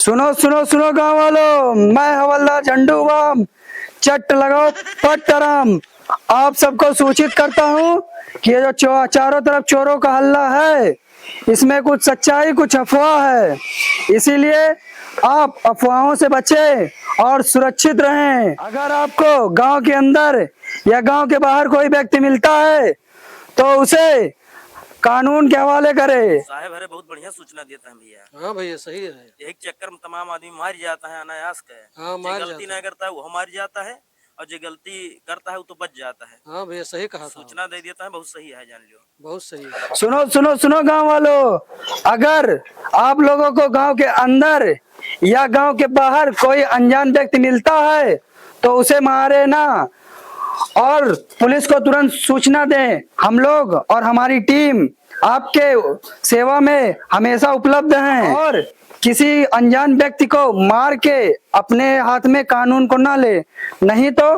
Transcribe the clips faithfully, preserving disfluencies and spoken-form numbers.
सुनो, सुनो, सुनो गांव वालों, मैं हवलदार झंडू बाम, चट्ट लगाओ पट्ट आराम। आप सबको सूचित करता हूँ कि ये जो चो-, चारों तरफ चोरों का हल्ला है, इसमें कुछ सच्चाई, कुछ अफवाह है, इसीलिए आप अफवाहों से बचें और सुरक्षित रहें। अगर आपको गांव के अंदर या गांव के बाहर कोई व्यक्ति मिलता है, तो उसे कानून के हवाले करें। साहेब, अरे बहुत बढ़िया सूचना देता है भैया। हाँ भैया, सही है। एक चक्कर में तमाम आदमी मार जाता है अनायास के। हाँ, जे मार गलती जाता ना है। करता है, वो मार जाता है, और जे गलती करता है, वो तो बच जाता है। हाँ भैया, सही कहा था। सूचना दे देता है, बहुत सही है, जान लियो। बहुत सही है। सुनो, सुनो, सुनो गांव वालों, अगर आप लोगों को गांव के अंदर या गांव के बाहर कोई अनजान व्यक्ति मिलता है, तो उसे मारे ना और पुलिस को तुरंत सूचना दें। हम लोग और हमारी टीम आपके सेवा में हमेशा उपलब्ध हैं। और किसी अनजान व्यक्ति को मार के अपने हाथ में कानून को ना ले, नहीं तो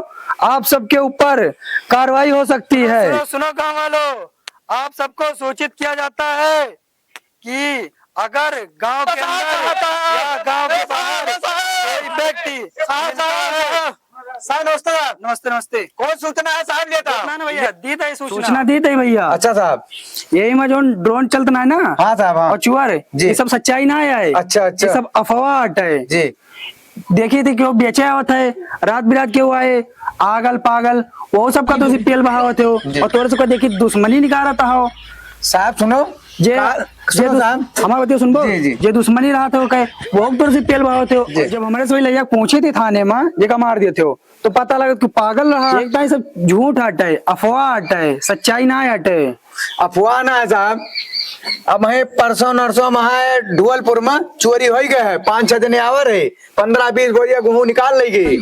आप सबके ऊपर कार्रवाई हो सकती है। सुनो, सुनो गांव वालों, आप सबको सूचित किया जाता है कि अगर गांव के अंदर या गांव के बाहर कोई व्यक्ति साहब, साहब, साहब, नमस्ते साहब। नमस्ते, नमस्ते। कौन सूचना है साहब लेता? सूचना ना भैया, दी था ये सूचना। सूचना दी थी भैया। अच्छा साहब। यही में जोन ड्रोन चलत ना है ना? हाँ साहब, हाँ। और चुअर, जी। ये सब सच्चाई ना है। अच्छा, अच्छा। ये सब अफवाह हटे। जी। देखी थी क्यों बेचे आवत है, रात बिरात क्यों आए, आगल पागल, वो सब का तो सिर्फ पेल बहावत हो। जी। और तोरे से का देखी दुश्मनी निकालता हो। साहब सुनो, जे, का-, जे सुनो दुस-, साहब। हमार बतिया सुनबो? जी, जी। जे दुश्मनी रहत हो कहे, वो तोरे से पेल बहावत हो। जी। और जब हमरे से वही लइया पूछे थे थाने में, जेका मार देते हो, तो पता लगे तू पागल रहा। एक तो ये सब झूठ हटे, अफवाह हटे, सच्चाई ना हटे। अफवाह ना है साहब। अब है परसों नरसों में है ढुअलपुर में चोरी हो गए है, पाँच छह जने आवर है, पन्द्रह बीस बोरिया गेहूं निकाल ले गए।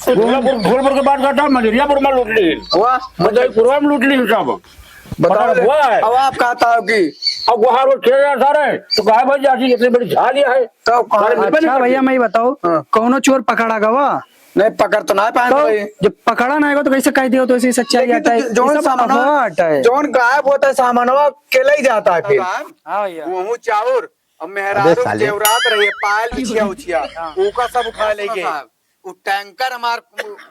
ढोलपुर, ढोलपुर के बात करता, मजरियापुर में लूट ली। वाह। मजरियापुर में लूट ली सब। बताओ पता ले, हुआ है। अब आप कहता हो कि अब वहाँ रोज खेल रहा सारे, तो गायब हो जाती, इतनी बड़ी झाली है। तो कहाँ? सारे मिलबे नहीं अच्छा करते। भैया, मैं बताओ, हाँ। कौनो चोर पकड़ा गवा? नहीं, पकड़ तो ना पाए तो भाई। जब पकड़ा ना आएगा तो कैसे कह दियो तो ऐसी सच्चाई लेकिन आता तो है? जो-, ये सब सामान, अफवाह आता है। जौन गायब होता है सामानवा के ले जाता है फिर। हाँ भैया। गेहूं चाउर, अब मेहरारू अबे साले। जेवरात रही है, पायल बिछिया उछिया, हाँ। ओका सब उठा ले गए। साहब। उ टैंकर हमार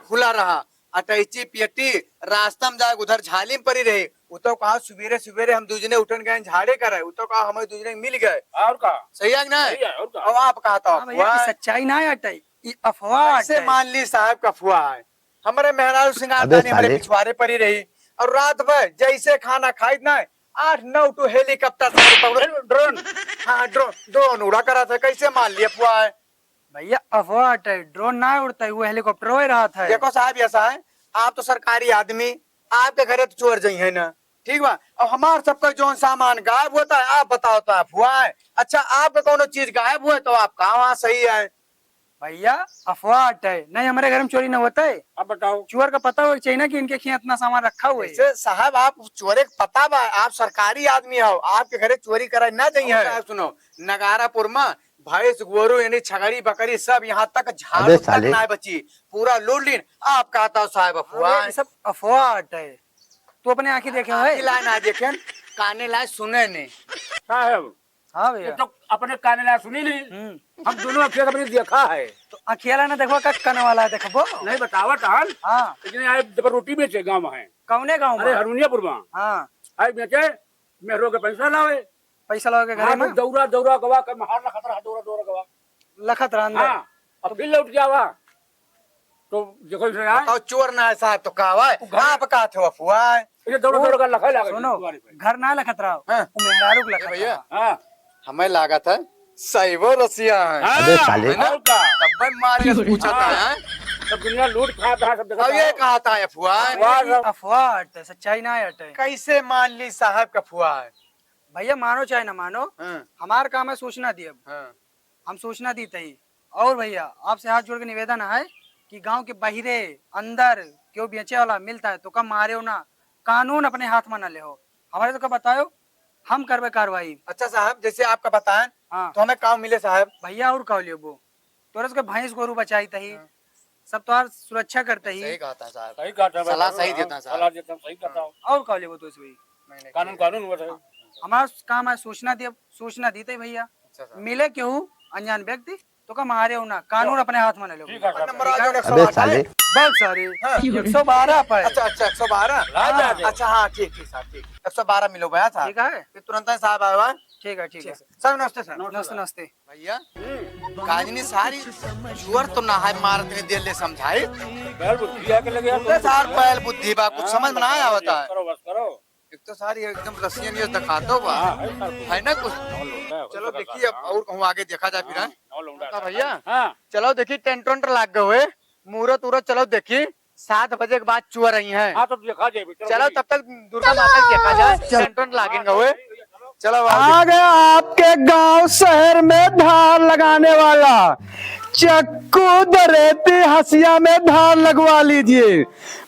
खुला रहा, अटैची पेटी रास्ता में जाए उधर झाली में पड़ी रही। उ तो कहा सुबेरे सुबेरे हम दूजने उठन गए झाड़े करे, उ तो कहा हमें दूजने मिल गए। और का? सही है कि नहीं? सही है, और का? अब आप कहा तो हाँ भैया, अफवाह कि है। सच्चाई ना है अटै, ई अफवाह कैसे अटै। मान ली साहब का अफवाह है? हमारे मेहरारू सिंगार अबे दानी हमारे साले। पिछवारे पड़ी रही और रात भर जैसे खाना खाई ना आठ नौ टू हेलीकॉप्टर से पकड़ो। ड्रोन। हाँ, ड्रोन, ड्रोन उड़ा करा था, कैसे मान ली अफवाह है? भैया, अफवाह हटे, ड्रोन ना उड़ता है, वो हेलीकॉप्टर ही रहा था। देखो साहब, ऐसा है, आप तो सरकारी आदमी, आपके घरे तो चोर जाई है ना, ठीक बा? अब हमार सबका जौन सामान गायब होता है, आप बताओ तो अफवाह है। अच्छा, आपका कौनो चीज गायब हुआ है तो आप कहाँ वहाँ सही है? भैया, अफवाह हटे, नहीं हमारे घर में चोरी ना होता है। अब बताओ। चोर का पता हो चाहिए ना कि इनके खियाँ इतना सामान रखा हुआ है। जैसे साहब, आप चोरे का पता बा, आप सरकारी आदमी हो, आपके घरे चोरी कराए ना जाई और है। साहब सुनो, नगारापुर में भैंस, गोरू, यानी छगड़ी, बकरी सब, यहाँ तक झाड़ू अबे तक साले। ना बची, पूरा लूट लीन। आप कहता हो साहब अफवाह अरे, है। ये सब अफवाह हटे। तू अपने आँखी देखे हो? आँखी लाए ना देखे, काने लाए सुने ने। साहब, हाँ भैया। ये तो अपने काने लाए सुनी ली। हम्म। हम दोनों आँखिया से अपनी देखा है। तो आँखिया लाए ना देखबो, का काने वाला है देखबो? नहीं बतावत हन। हाँ। लेकिन आए जब रोटी बेचे गाँव में है। कौने गाँव अरे में? हरुनियापुर में। हाँ। आए बेचे, मेहरो के पैसा लावे। पैसा लावे के घरे हाँ, तो में? दौरा, दौरा गवा के महार लखत रहा, दौरा, दौरा गवा। लखत रहा अंदर। हाँ, अब फिर लौट के आवा। तो देखो इसे यार। बताओ, चोर ना है साहब, तो का हुआ है? वो घर आप का थे अफवाह है? ये दौरा, वो दौरा का लखा लगा सुनो, दुआरे पे। घर ना लखत रहा, हाँ। वो मेहरारू के लखत भैया। रहा। हाँ। हमें लागत है, सही वो रसिया है। हाँ, अबे साले। है ना? और का? तब भाई मार के पूछा था, हाँ। हैं? सब दुनिया लूट खा रहा, सब देखा अब ये था। कहा था अफवाह है? अफवाह ये सब। अफवाह हटे, सच्चाई ना हटे। कैसे मान ली साहब का अफवाह है? भैया, मानो चाहे ना मानो, हाँ। हमार काम है सूचना दियब। हाँ। हम सूचना दी तही। और भैया, आपसे हाथ जोड़ के निवेदन है कि गांव के बाहरे, अंदर केहू बेचे वाला मिलता है तो का मारे हो ना, कानून अपने हाथ में ना ले हो। हमारे तो का बताओ, हम करबे कार्रवाई। अच्छा साहब, जैसे आपका बताएं, हाँ। तो हमें का मिले साहब? भैया, और का लेबो? तोरे से भैंस गोरू बचाई तही, हाँ। सब तोहार सुरक्षा करते ही। सही कहा था साहब। सही कहा था भाई, सलाह हाँ, सही देता साहब। सलाह देता, सही कहता हूँ। और का लेबो तो इस भाई? नहीं, नहीं, कानून, ठीक है। कानून हुआ था। हाँ। हमारा काम है सूचना दिया, सूचना दी तही भैया। अच्छा साहब। मिले केहू अनजान व्यक्ति, तोका मारेउ ना, कानून अपने हाथ में न लेउ। ठीक है, सर। नंबर आ जाओ, अबे एक सौ बारह साले। है। बस सॉरी, हाँ। एक सौ बारह पे। अच्छा, अच्छा, एक सौ बारह। ला जा दे। अच्छा, हाँ, ठीक, ठीक, सर, ठीक। एक सौ बारह मिलो भैया, सर। ठीक है। फिर तुरंत ही साहब आए हुआ। ठीक है, ठीक है। ठीक। सर, नमस्ते, सर। नमस्ते, नमस्ते। भैया, हम्म। काजनी सारी जुअर तो ना है, मारत ने दिल ले समझाई। बैल बुद्धि आके लगे यार। उनके सार बैल बुद्धि बा, कुछ हाँ, समझ में ना बस करो, आवता है। बस करो, बस करो। एक तो सारी एकदम रसियन ये दिखाता हुआ हाँ, है सर। है ना कुछ? हाँ, लौंडा है, हो चलो सकता देखिए, है, अब हाँ। और कहूँ आगे देखा जाए फिर, हाँ, हैं? हाँ, लौंडा का है। भैया? हाँ। चलो देखिए, टेंट वेंट लाग गए हुए, मुहूर्त उहूर्त चलो देखिए, सात बजे के बाद चुआ रही हैं। हाँ, तो देखा जाए, चलो चलो, देखिए। तब तक दुर्गा माता के देखा जाए, चलो। टेंट वेंट लागेंगे हुए। चलो, आओ आ गया आपके गांव शहर में धार लगाने वाला। चक्कू दरेती हसिया में धार लगवा लीजिए।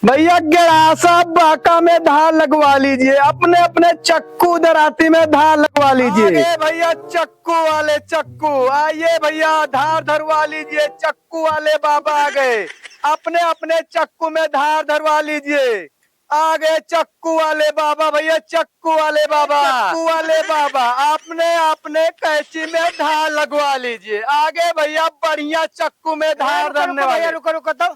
भैया, गड़ासा बांका में धार लगवा लीजिए, अपने अपने चक्कू दराती में धार लगवा लीजिए। आगे भैया, चक्कू वाले चक्कू, आइए भैया, धार धरवा लीजिए। चक्कू वाले बाबा आ गए, अपने अपने चक्कू में धार धरवा लीजिए। आ गए चक्कू वाले बाबा, भैया, चक्कू वाले बाबा, चक्कू वाले बाबा, अपने अपने कैंची में धार लगवा लीजिए। आगे भैया, बढ़िया चक्कू में धार धरने वाले। रुको, रुको, भैया, रुको, रुको तो।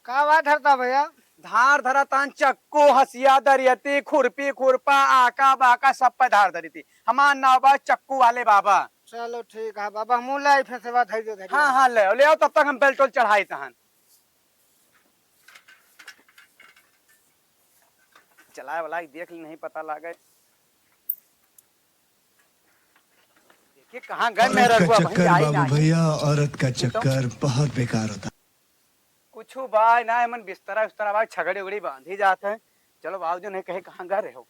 का बात धरता भैया? धार धरा तान चक्कू, हसिया, दरियती, खुरपी, खुरपा, आका, बाका, सब पे धार धरी थी। हमार नाव बा चक्कू वाले बाबा। चलो ठीक है बाबा, हमू ले आई फिर सेवा धई दे धरी। हाँ, हाँ, ले आओ, ले आओ, तब तक हम बेल्ट ओल्ट चढ़ाई तहन। चलाए वाला ही देख ले, नहीं पता लागे। देखिए कहाँ गए औरत मेरा का रुआ, वहीं चक्कर आई बाबू नहीं। भैया, औरत का ये तो चक्कर बहुत बेकार होता। कुछ बा ना, एमन बिस्तरा उस्तरा बा, छगड़ी उगड़ी बांधी जात है। चलो बाबूजी, नहीं कहे कहाँ गए रहे हो।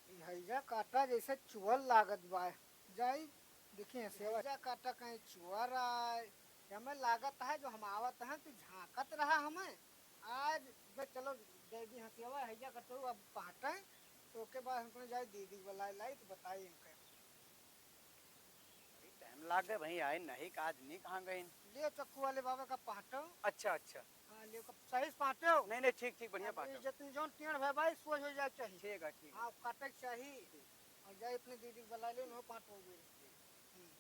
ई हैजा काटा जैसे चुअल लागत बा। जाई, देखी हसिया, हैजा काटा कहीं चुअल आए। हमें लागत है जो हम आवत हैं, तू झांकत रहा हमें। आज बे चलो, दे दी हसिया, हैजा कटो अब पहटे। तो ओके बाद हमको जाई दीदी बुलाए लाई तो बताई इनके। बड़ी टाइम लाग गए भाई, आए नहीं का, आज नहीं कहाँ गए? ले चक्कू वाले बाबा का पहटो। अच्छा, अच्छा। हाँ, ले का सही से पहटो। नहीं, नहीं, ठीक, ठीक, बढ़िया अब पहटो। जितनी जौन टेढ़ भे भाई, सोझ हो जाए चाहिए। ठीक है, ठीक है। हाँ, काटे के चाहिए। ठीक। और जाए अपने दीदी के बुला ले, उन्हों पहटो भी। हम्म।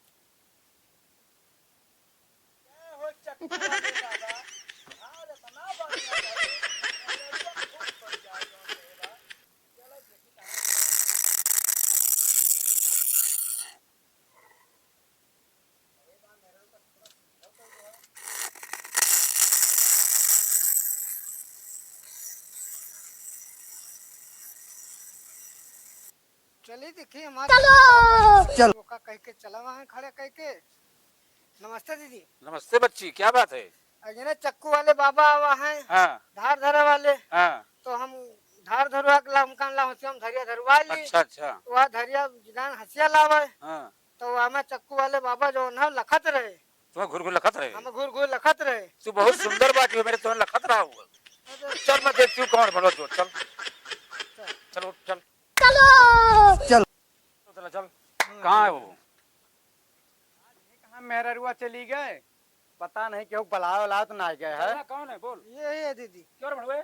जय हो चक्कू वाले बाबा। आज इतना बढ़िया भाई, एकदम खूब बढ़िया जौन रहेगा। चलो देखी कहाँ। चली देखी हमारे चलो। चलो। ओका कह के चला वहाँ खड़े कह के। नमस्ते दीदी। नमस्ते बच्ची, क्या बात है? अजने चक्कू वाले बाबा आवा हैं, हाँ। धार धरे वाले। हाँ। तो हम धार धरवा के ला, हमका ला हसिया में धरिया धरवा ली। अच्छा, अच्छा। वह धरिया जिदान हसिया लावे। हाँ। तो वह हमें चक्कू वाले बाबा जो ना लखत रहे। तुम्हें घूर घूर लखत रहे? हम घूर घूर लखत रहे। तू बहुत सुंदर बाटी हो मेरे, तुम्हें लखत रहा हुआ। अरे। चल मैं देखती हूँ कौन भलो चोर, चल। चल। चल उठ, चल। चलो। चल। चल, चल। कहाँ है वो? कहाँ मेहररुआ चली गए? पता नहीं केहू बुलावे वाला तो ना गए है। चला, कौन है? बोल। ये है दीदी। क्यों रे भड़वे?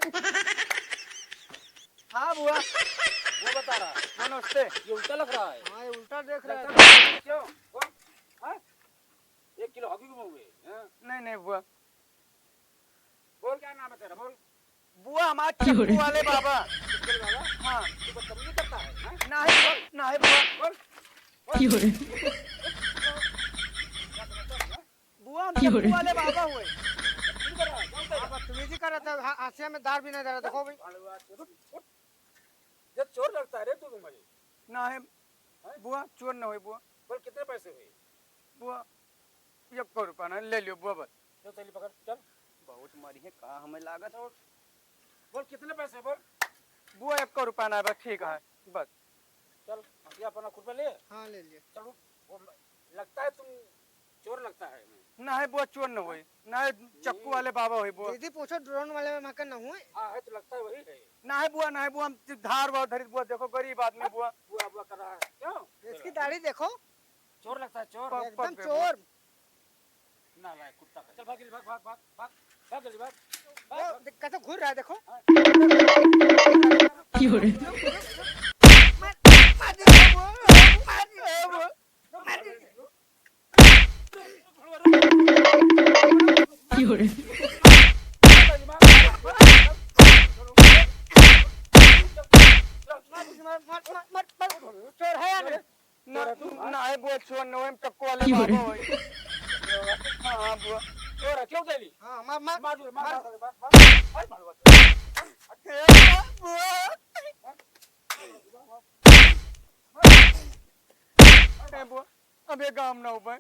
हाँ बुआ। वो बता रहा है। नमस्ते। ये उल्टा लग रहा है। हाँ, ये उल्टा देख रहा है। क्यों? बोल। हाँ? एक किलो हॉकी घूमे हुए, हाँ? नहीं, नहीं बुआ। बोल, क्या नाम है तेरा? बोल। बुआ, हमार चक्कू वाले बाबा। चक्कू वाले बाबा? हाँ। तू बदतमीजी करता है, हाँ? नहीं बुआ, नहीं बुआ। बोल। बोल। बुआ, हम चक्कू वाले बाबा हुए। बदतमीजी कर रहा है, कौन कर रहा है? हाँ, बदतमीजी कर रहा था, हा-, हाशिया में दार भी नहीं दे रहा, देखो भाई। ये चोर लगता है रे तू तो मुझे। नहीं, हैं? बुआ, चोर न होई बुआ। बोल, कितने पैसे हुए? बुआ, एको रुपया ना, ले लियो बुआ बस। चल, थैली पकड़, चल। बहुत मारी है, का हमें लागत? चल उठ। बोल, कितने पैसे, बोल। बुआ, एको रुपया ना, बस ठीक है, बस। चल, ये अपना खुरपा ले। हाँ, ले लिए। चल उठ। वो लगता है तुम चोर लगता है। नहीं बुआ, चोर न होई। नहीं, चक्कू वाले बाबा होई बुआ। दीदी पूछो, ड्रोन वाले में मक्का न हुए? हाँ, है तो लगता है वही है। नहीं बुआ, नहीं बुआ, हम धार वार धरी बुआ, देखो गरीब आदमी बुआ। बुआ, बुआ कर रहा है। क्यों? इसकी दाढ़ी देखो। चोर लगता है, चोर। पग, एकदम पग पे चोर। नालायक कुत्ता का। चल भाग जल्दी, भाग, भाग, भाग, भाग। भाग जल्दी, भाग। भाग, वो भाग। देख, कैसे घूर रहा है, देखो। हाँ। क्यों रे? मार, मार दे, मार दे, मार दे। मार, मार, मार, मार, मार, मार, चोर है यार। ना, ना है बुआ, चोर न होए, चक्कू वाले बाबा होए। हाँ, हाँ, बुआ। चोर है, क्यों दे ली? हाँ, मार, मार। मार, मार, मार, मार, मार, मार, मार, मार। ए बुआ, अब ये गाँव ना हो पाए।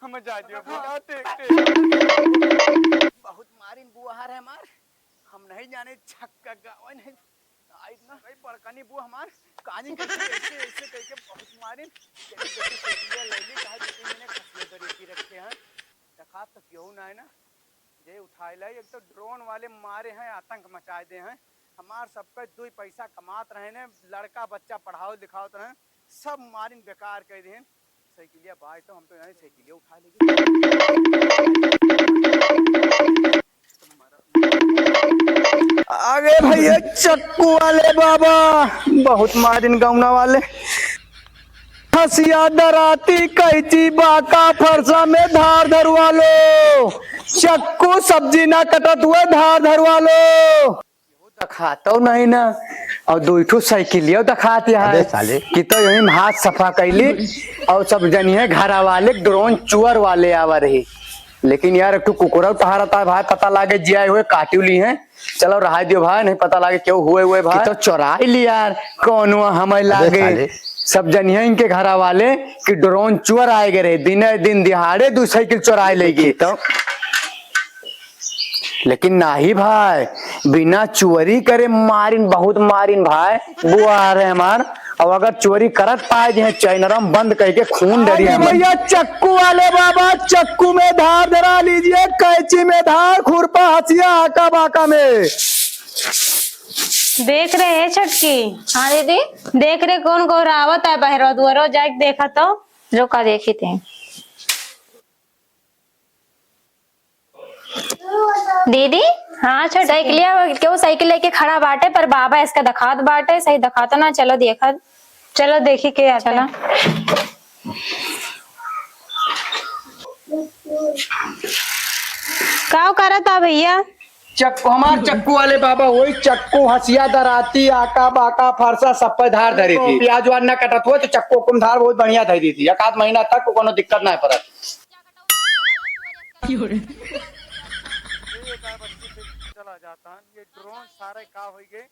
हमें जाए दियो बुआ, देख, देख। बहुत मारिन बुआ हार है हमार। हम नहीं जाने छक्का गावन है। आई ना भाई बड़कनी बुआ हमार, कानी कैसे, कैसे, ऐसे करके बहुत मारिन। चली जल्दी से ले ली, काहे कि तीन महीने खसिया दरी की रखे हैं। देखा तो क्यों ना है ना, जे उठाए लाई, एक तो ड्रोन वाले मारे हैं, आतंक मचाए दे हैं। हमार सबका दुई पैसा कमात रहे ने, लड़का बच्चा पढ़ावत लिखावत रहे, सब मारिन बेकार कर देहन। साइकिलिया बाय तो हम तो यहाँ साइकिलिया उठा लेंगे। आगे भैया चक्कू वाले बाबा, बहुत मारिन गौना वाले। हसिया दराती कैंची बाका फरसा में धार धरवा लो, चक्कू सब्जी ना कटत हुए धार धरवा लो। दखातो नहीं ना, और दुई ठो साइकिलियो दखात यहाँ अबे है साले। कि तो यही में हाथ सफा कैली और सब जनिए घरा वाले ड्रोन चुअर वाले आवा रही। लेकिन यार, एक ठो कुकुरौ टहरत है भाई, पता लागे जिया हुए काटियो ली हैं। चलो रहा दियो भाई, नहीं पता लागे क्यों हुए हुए भाई। कि तो चोराई ली यार, कौनो हमें अबे लागे। साले। सब जनिए इनके घरा वाले कि ड्रोन चुअर आए गए रहे, दिने दिन दिहाड़े दू साइकिल चोराए ले गए। तो लेकिन नाही भाई, बिना चोरी करे मारिन, बहुत मारिन भाई, बुआ रहे हमार। और अगर चोरी करत पाए जे चैनरम बंद करके खून डरी अरे हमार। भैया चक्कू वाले बाबा, चक्कू में धार धरा लीजिए, कैंची में धार, खुरपा हसिया आका बाका में। देख रहे हैं छोटकी? हाँ दीदी। देख रहे कौन गौरावत है बहरो दुआरो, जाके देखा तो। रुका देखी थे। दीदी। हाँ छोटकी। साइकिलिया, केहू साइकिल लेके खड़ा बाटे, पर बाबा इसका दिखात बाटे, सही दिखाता ना, चलो देखा। चलो देखी के आता। चलो। का करत आ भैया? चक्कू, हमार चक्कू वाले बाबा वही चक्कू, हसिया, दराती, आका बाका, फरसा सब पे धार धरी थी। प्याज वाज ना कटत हुआ तो चक्कू कुम धार बहुत बढ़िया धरी थी, एक आध महीना तक कोनो दिक्कत ना पड़त। चला जाता है। ये ड्रोन सारे का होई गए,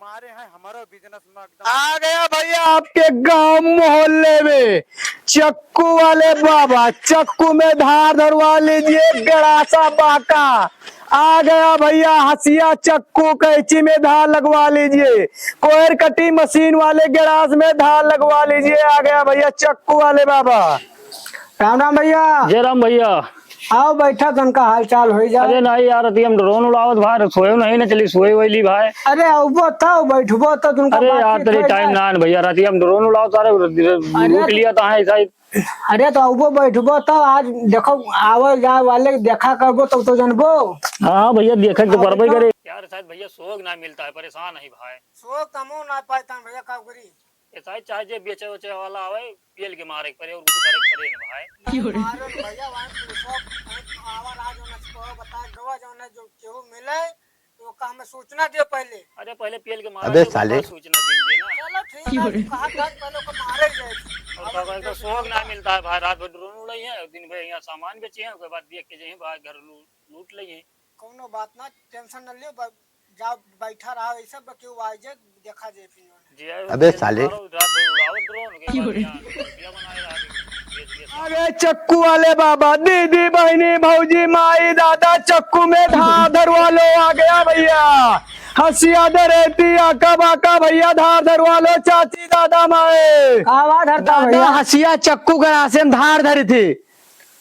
मारे हैं हमारा बिजनेस में एकदम। आ गया भैया आपके गांव मोहल्ले में चक्कू वाले बाबा, चक्कू में धार धरवा लीजिए, गड़ासा बाका। आ गया भैया हसिया चक्कू, कैंची में धार लगवा लीजिए, कोयर कटी मशीन वाले गड़ास में धार लगवा लीजिए। आ गया भैया चक्कू वाले बाबा। राम राम भैया। जय राम भैया। आओ बैठा, तनका हाल चाल होई जाए। अरे नहीं यार, रतिया में ड्रोन उड़ावत भाई, सोए नहीं ना चली, सोए वही ली भाई। अरे अउबो तो बैठबो तो तुमका अरे यार, बातचीत तेरे होई टाइम जाए। ना है भैया, रतिया में ड्रोन उड़ावत सारे अरे लूट लिया था ऐसा ही। अरे तो अउबो बैठबो तो आज देखो, आवे जाए वाले देखा करबो तब तो जानबो। हाँ भैया, देखे तो हाँ, करबे देखो। करे। यार शायद भैया सोग ना मिलता है, परेशान है भाई। सोग तमो ना पाए तन भैया, का करी? ऐसा ही चाहे जे बेचे उचे वाला आवे, पेल के मारे के पड़े और कुछ करे के पड़े ना भाई। मारो ना भैया, वहाँ पुलिस आवा रहा जो ना, बता गवा जो ना, जो केहू मिले तो ओका हमें सूचना दे पहले। अरे पहले पेल के मारा अबे जाए, साले। बाद सूचना देंगे ना। चलो ठीक है, तू कहा था पहले ओका मारे जाए। और अब का कहते सोग ना मिलता है भाई, रात भर ड्रोन उड़ाई है, दिन भर यहाँ सामान बेचे हैं, उसके बाद देख के जाइए भाई घर लू-, लूट लिए। कौनो बात ना, टेंशन न लियो, ब-, जाओ बैठा रहो, ये सब केहू आ जाए, देखा जाए फिर। जी, अबे साले। मारो, रात भर उड़ाओ ड्रोन के बाद यहाँ वीडियो बनाए रहा, ये, ये सब। अरे चक्कू वाले बाबा, दीदी, बहनी, भौजी, माई, दादा, चक्कू में धार धरवा लो, आ गया भैया। हसिया दरेती, आका बाका भैया, धार धरवा लो, चाची, दादा, माई। का आवाज हरता दादा भैया? हसिया चक्कू गड़ासे में धार धरी थी।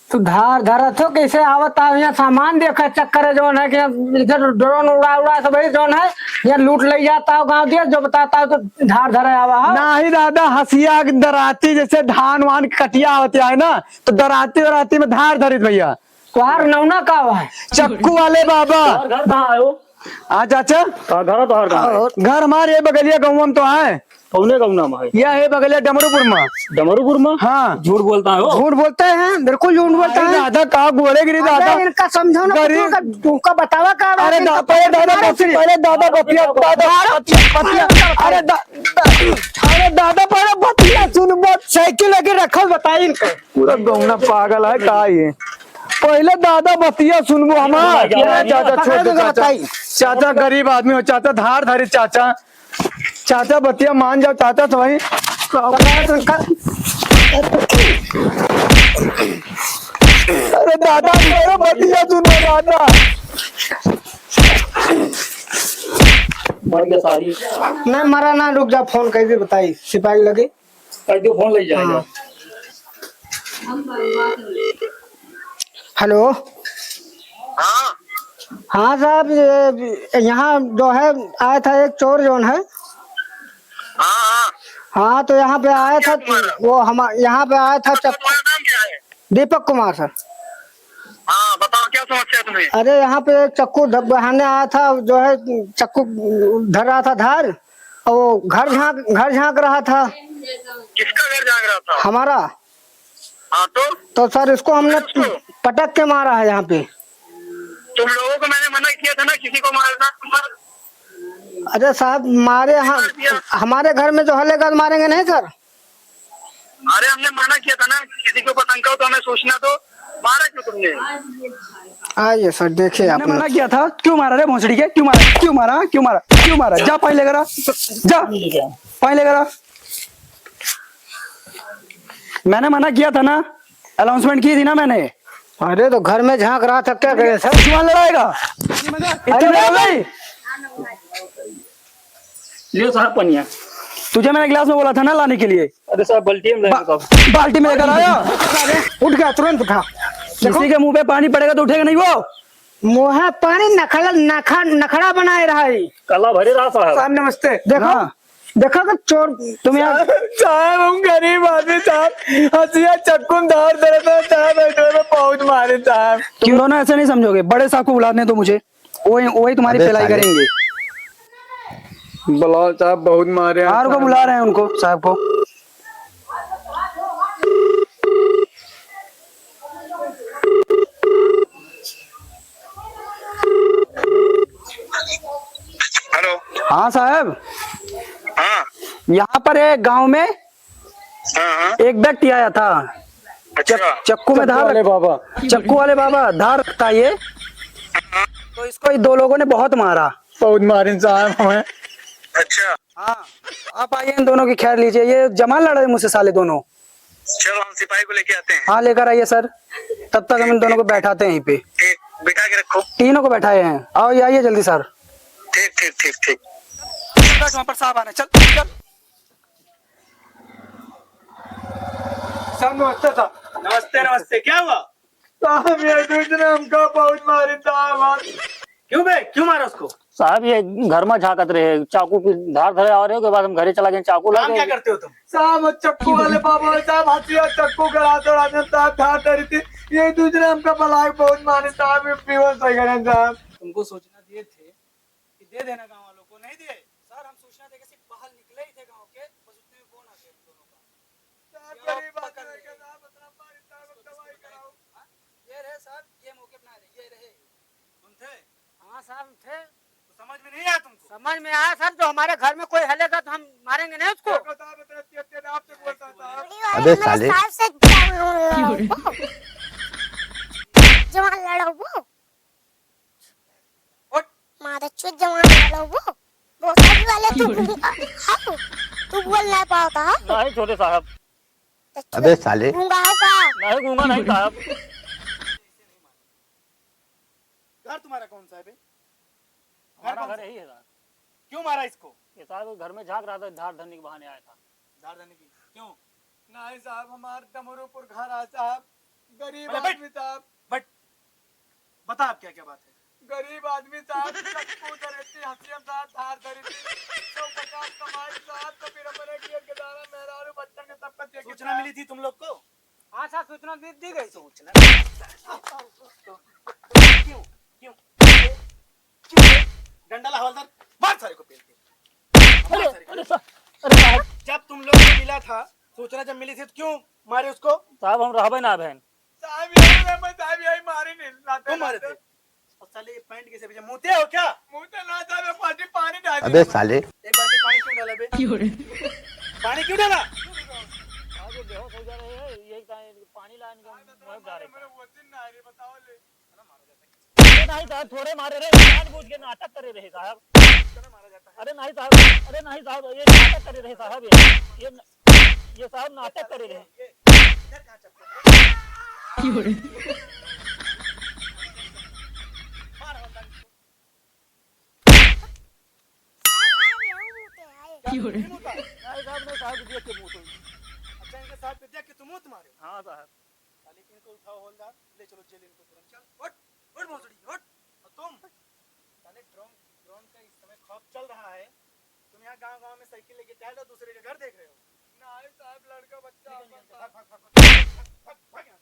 तू धार धरत हो, कैसे आवत आओ यहाँ सामान देखे चक्कर है, जौन है कि इधर ड्रोन उड़ा उड़ा के भाई जौन है, यहाँ लूट ले जाता हो गाँव दिया, जो बताता हो तो धार धरे आवा हो। नाही दादा, हसिया दराती जैसे धान वान कटिया होती है ना, तो दराती दराती में धार धरित भैया। तोहार नौना का हुआ है? चक्कू वाले बाबा। तोहार घर कहाँ है हो? हाँ चाचा। कहाँ घर है तोहार, कहाँ है? घर हमार ये बगलिया गाँव में तो है। कौने गाँव नाम है? यह है बगलिया डमरूपुर में। डमरूपुर में? हाँ। झूठ बोलता है वो। झूठ बोलते हैं, बिल्कुल झूठ बोलता है। दादा का गोड़े गिरी दादा। इनका समझाओ ना, गरीब। तुमका बतावा का। अरे पहले दादा बतिया, पहले दादा बतिया, दादा बतिया, बतिया। अरे दा-, अरे दादा पहले बतिया सुन, साइकिल लेके रखल बताई इनका। पूरा गौना पागल है का ये? पहले दादा बतिया सुनबो हमार। चाचा छोड़ दे, चाचा। चाचा गरीब आदमी हो, चाचा धार धारी चाचा। चाचा बतिया मान जाओ चाचा, तो भाई। अरे दादा, अरे बतिया सुनो दादा। मर गया सारी। नहीं मरा ना, रुक जा, फोन कर भी बताई सिपाही लगे। कर दो फोन, ले जाएगा। हाँ। हेलो। हाँ। हाँ साहब, ये यहाँ जो है आया था एक चोर जोन है। हाँ, हाँ। हाँ, तो यहाँ पे आया था, वो हम यहाँ पे आया था। अच्छा, चक- तुम्हारा नाम क्या है? दीपक कुमार सर। हाँ, बताओ क्या समस्या है तुम्हें? अरे यहाँ पे एक चक्कू ध-, बहाने आया था, जो है चक्कू धर रहा था धार, और वो घर झांक, घर झांक रहा था। किसका घर झांक रहा था? हमारा। हाँ तो? तो सर इसको हमने पटक के मारा है यहाँ पे। तुम लोगों को मैंने मना किया था ना किसी को मारना। अरे साहब मारे हम, हमारे घर में जो हलेगा तो मारेंगे नहीं सर। अरे हमने मना किया था ना, किसी को पतंग का हो तो हमें सूचना दो, मारा क्यों तुमने? आइए सर, देखिए आप मैंने मना किया था, क्यों मारा रे भोसड़ी के, क्यों मारा, क्यों मारा, क्यों मारा, क्यों मारा? जा पानी लेकर आ, जा पानी लेकर आ। मैंने मना किया था ना, अनाउंसमेंट की थी ना मैंने। अरे तो घर में झांक रहा था, क्या करे सर? जुबान लड़ाएगा? इतनी देर हो गई? लियो साहब पनिया। तुझे मैंने गिलास में बोला था ना लाने के लिए। अरे साहब, बाल्टी में लेकर बा-, आओ। बाल्टी में लेकर आया। उठ गया, तुरंत उठा। किसी के मुंह पे पानी पड़ेगा तो उठेगा नहीं वो। मुंह पानी नखड़ा, नखा-, नखड़ा बनाए रहा है। कला भरे रहा साहब। साहब नमस्ते। देखो, हाँ। देखो तो चोर। तुम यहाँ साहब, हम गरीब आदमी साहब, हंसिया चक्कू में धार दे रहे थे साहब, ऐसे में बहुत मारे साहब। तुम दोनों ऐसे नहीं समझोगे, बड़े साहब को बुलाने दो मुझे। वही, वही तुम्हारी अबे पिलाई साले। करेंगे। बुलाओ साहब, बहुत मारे हैं साहब। बुला रहे हैं उनको, साहब को। हेलो। हाँ साहब। हाँ। यहाँ पर एक गांव में हाँ, हाँ। एक व्यक्ति आया था। अच्छा। चक-, चक्कू में धार वाले बाबा। चक्कू वाले बाबा धार रखता ये। हाँ। तो इसको ये दो लोगों ने बहुत मारा। बहुत मारे साहब हमें। अच्छा। हाँ, आप आइए, इन दोनों की खैर लीजिए। ये जबान लड़ रहे मुझसे साले दोनों। चलो, हम सिपाही को लेके आते हैं। हाँ, लेकर आइए सर, तब तक हम इन दोनों को बैठाते हैं यहीं पे। ठीक, बिठा के रखो। तीनों को बैठाए हैं। आओ, ये आइए जल्दी सर। ठीक, ठीक, ठीक, ठीक। चल, बैठ, वहाँ पर साहब आने, चल, चल। सर, नमस्ते सर। नमस्ते, नमस्ते। क्या हुआ? साहब, ये दूसरे हमको बहुत मारे साहब। क्यों बे, क्यों मारा उसको? साहब, ये घर में झांकत रहे, चाकू की धार धरे आ रहे हो, के बाद हम घरे चला गए, चाकू काम लगे। क्या करते हो तुम? साहब, वो चक्कू वाले बाबा साहब, हंसिया चक्कू गड़ा दौड़ा दे साहब, धार धरी थी। ये दूसरे हमका बलाक बहुत मारे साहब, ये बेहोश हो गए साहब। तुमको सूचना दिए थे कि दे देना गांव वालों को, नहीं दिए? सर, हम सूचना देके सिर्फ बाहर निकले ही थे गांव के, बस उतने में फोन आ गया हम दोनों का। साहब, ये गरीब पकड़ आदमी लिए। के साहब, इतना मारी साहब, इसको दवाई दिखाएं। कराओ। हाँ? ये रहे साहब, ये मौके पे ना रहे, ये रहे। तुम थे? हाँ साहब, थे। तो समझ में नहीं आया तुमको? समझ में आया सर, जो हमारे घर में कोई हलेगा तो हम मारेंगे नहीं उसको। देखो साहब, इतना तेज तेज आपसे बोलता है साहब। अबे साले। साहब से जवान लड़ाऊ। उठ। मादरचोद जवान वाला वो। भोसड़ी वाले तू, हाँ, तू बोल नहीं पाता, हाँ? नहीं, छोटे साहब। तो अबे साले। गूंगा है का? नहीं, गूंगा नहीं साहब। घर तुम्हारा कौन सा है बे? घर हमारा कौन घर सा? यही है साहब। क्यों मारा इसको? ये साहब घर में झांक रहा था, धार धरने के बहाने आया था। धार धरने की? क्यों? नहीं साहब, हमार डमरूपुर घर है साहब, गरीब अरे बैठ, आदमी साहब। बैठ। बता, अब क्या क्या बात है? गरीब आदमी साहब, चक्कू धरे थी, हंसिया साहब, धार धरी थी, सौ पचास कमाई साहब, तो फिर हमने किया कि दादा मेहरारू बच्चन के सबका देख के सूचना साहब। मिली थी तुम लोग को? हाँ साहब, सूचना दी, दी गई। सूचना? तो, तो क्यों, क्यों, क्यों, डंडा ला हवलदार, मार सारे को पेल के। मार अरे, सारे को। अरे सा-, अरे साहब। जब तुम लोग को मिला था, सूचना जब मिली थी तो क्यों मारे उसको? साहब, हम रहबे ना बहन। साहब, यही मैं, साहब, यही मारे नहीं, लाते, तुम मारे लाते। थे? और साले, ये पैंट कैसे भीजा? मूते हो क्या? मूते ना साहब, एक बाल्टी पानी डाल अबे दिया। साले। एक बाल्टी पानी क्यों डाला बे? क्यों रे? पानी क्यों डाला? आज ये बेहोश हो जा रहे हैं, ये का-, पानी लाने के साहब, इतना मर जा रहे मारे, हैं। मेरे वजन ना आ रही, बताओ ले। अरे नहीं साहब, थोड़े मारे रहे, जानबूझ के नाटक करे रहे साहब। इतना मारा जाता है। अरे नहीं साहब, अरे नहीं साहब, ये नाटक करे रहे साहब, ये, ये न-, ये साहब नाटक करे रहे। ये, ये, इधर कहाँ चप्पल? क्यों रे? मार हवलदार इसको। साहब, साहब, यहू मूते आए। क्यों रे? नहीं मूता? नहीं साहब, नहीं साहब, देख के मूत हुई। अच्छा, इनके साहब के देख के तू मूत मारे? हाँ साहब। साले इनको उठाओ हवलदार, ले चलो जेल इनको तुरंत। चल, उठ, उठ भोसड़ी, उठ। और तुम, साले ड्रोन, ड्रोन का इस समय खौफ चल रहा है। तुम यहाँ गांव-गांव में साइकिल लेके टहल रहे हो, दूसरे के घर देख रहे हो। नहीं साहब, लड़का बच्चा निकल, निकल, भाग, भाग, भाग, भाग, भाग, भाग यहाँ